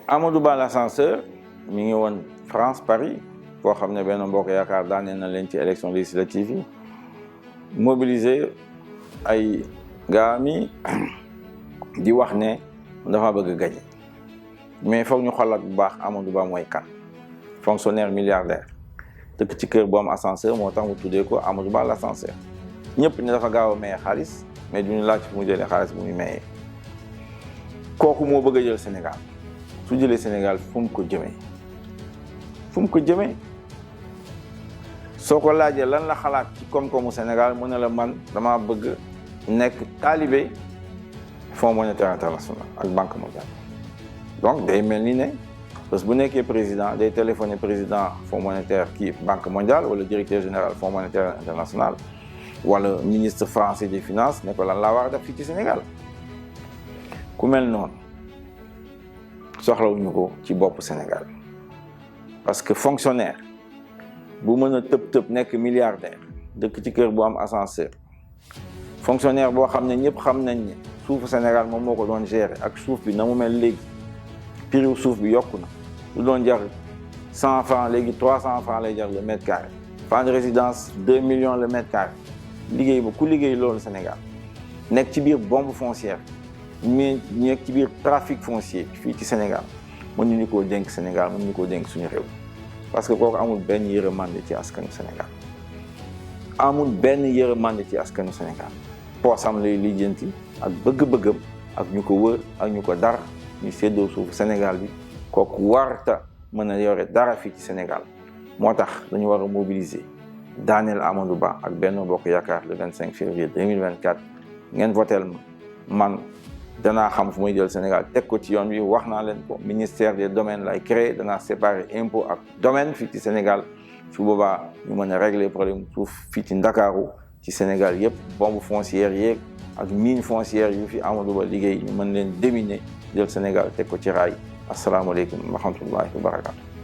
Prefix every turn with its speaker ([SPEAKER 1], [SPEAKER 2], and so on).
[SPEAKER 1] Amadou Ba l'ascenseur mi ngi woon France Paris foo xam ne Benno Bokk Yaakaar daaneel na leen ci élection législative yi mobiliser ay gaa mi di wax ne dafa bëgg a gagner mais foog ñu xalaat bu baax Amadou Ba mooy kan fonctionnaire milliardaire dëkk ci kër bu am ascenseur moo tax mu tuddee ko Amadou Ba l'ascenseur ñëpp ne dafa gaaw a maye xaalis mais duñu laaj fu mu jëlee xaalis bu muy mayee kooku moo bëgg a jël Sénégal su jëlee Sénégal fu mu ko jëmee soo ko laajee lan la xalaat ci koom-koomu Sénégal mu ne la man dama bëgg nekk taalibe Fonds monétaire international ak Banque mondiale donc day mel ni ne parce que bu nekkee président day téléphoné président Fonds monétaire kii Banque mondiale wala directeur général Fonds monétaire international wala ministre français des finances ne ko lan laa war a def fii ci Sénégal ku mel noonu soxlawuñu ko ci bopp Sénégal parce que fonctionnaire bu mën a tëb nekk milliardaire dëkk ci kër bu am ascenseur fonctionnaire boo xam ne ñëpp xam nañ ne suufu Sénégal moom moo ko doon gérer ak suuf bi na mu mel léegi prix wu suuf bi yokku na lu doon jar 100 francs léegi 300 francs lay jar le mètre carré plan de résidence 2 millions le mètre carré liggéey ba ku liggéey loolu Sénégal nekk ci biir bombe foncière mais nekk ci biir trafic foncier fii ci Sénégal mën ñu koo dénk Sénégal mën ñu koo dénk suñu réew parce que kooku amul benn yërmande ci askanu Sénégal amul benn yërmande ci askanu Sénégal poosam lay lijjanti ak bëgg-bëggam ak ñu ko wër ak ñu ko dar ñu séddoo suufu Sénégal bi kooku warta mën a yore dara fii ci Sénégal moo tax dañu war a mobiliser daaneel Amadou Ba ak Benno Bokk Yaakaar le 25 février 2024 ngeen voteel man danaa xam fu muy jël Sénégal teg ko ci yoon bi wax naa leen ko ministère des domaines lay créé danaa séparer impôt ak domaine fii ci Sénégal su boobaa ñu mën a régler problème suuf fii ci Ndakaaru ci Sénégal yëpp bombe foncière yeeg ak mine foncière yu fi Amadou Ba liggéey ñu mën leen déminer jël Sénégal teg ko ci raay asalaamaaleykum wa rahmatullahi wa barakatu